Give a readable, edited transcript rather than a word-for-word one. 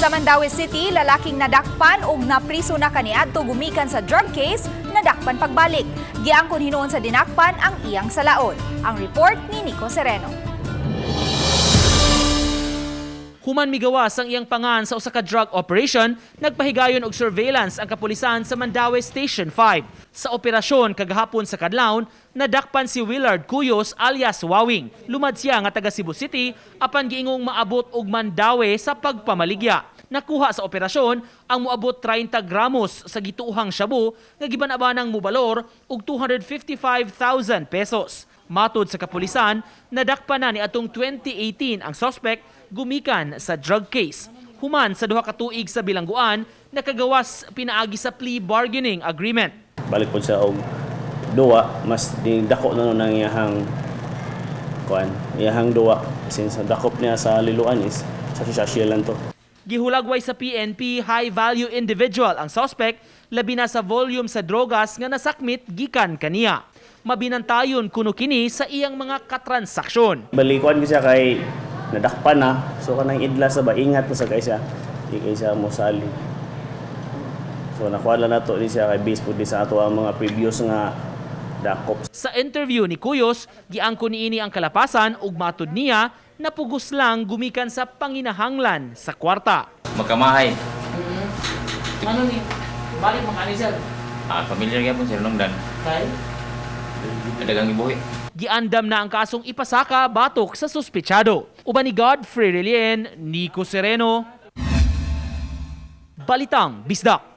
Sa Mandaue City, lalaking nadakpan og napriso na kaniadto gumikan sa drug case, nadakpan pagbalik. Giangkon hinuon sa dinakpan ang iyang salaon. Ang report ni Nico Sereno. Human migawas ang iyang pangan sa usa ka drug operation, nagpahigayon og surveillance ang kapulisan sa Mandaue Station 5. Sa operasyon kagahapon sa kadlawon, nadakpan si Willard Cuyos alias Wawing. Lumad siya nga taga Cebu City apan giingong maabot og Mandaue sa pagpamaligya. Nakuha sa operasyon ang moabot 30 gramos sa gituohang shabu nga giban-abanang mubalor og 255,000 pesos. Matod sa kapulisan, nadakpan na ni atong 2018 ang suspect gumikan sa drug case. Human sa 2 ka tuig sa bilangguan, nakagawas pinaagi sa plea bargaining agreement. Balik po siya og duwa, mas di dako na nun ang iyahang kuan, iyahang duwa, since dakop niya sa Liloan is sa sasya lang to. Gihulagway sa PNP, high value individual ang suspect, labi na sa volume sa drogas nga nasakmit gikan kaniya. Mabinantayon kuno kini sa iyang mga katransaksyon. Balikuan ko siya kay nadakpan na, so kanang idla sa ba, ingat na sa kay siya, di kay siya mosali. So nakuha lang nato ni siya kay base po di sa ato ang mga previous nga dakop. Sa interview ni Cuyos, giangkon niini ang kalapasan ug matud niya napugos lang gumikan sa panginahanglan sa kwarta. Magkamahay. Ano ni? Balik makani, sir. Ah, familiar gyapon sir nung dan. Kay? Dagang ibuhi. Giandam na ang kasong ipasaka batok sa suspetsado. Uban ni Godfrey Relien, Nico Sereno. Balitang Bisdak.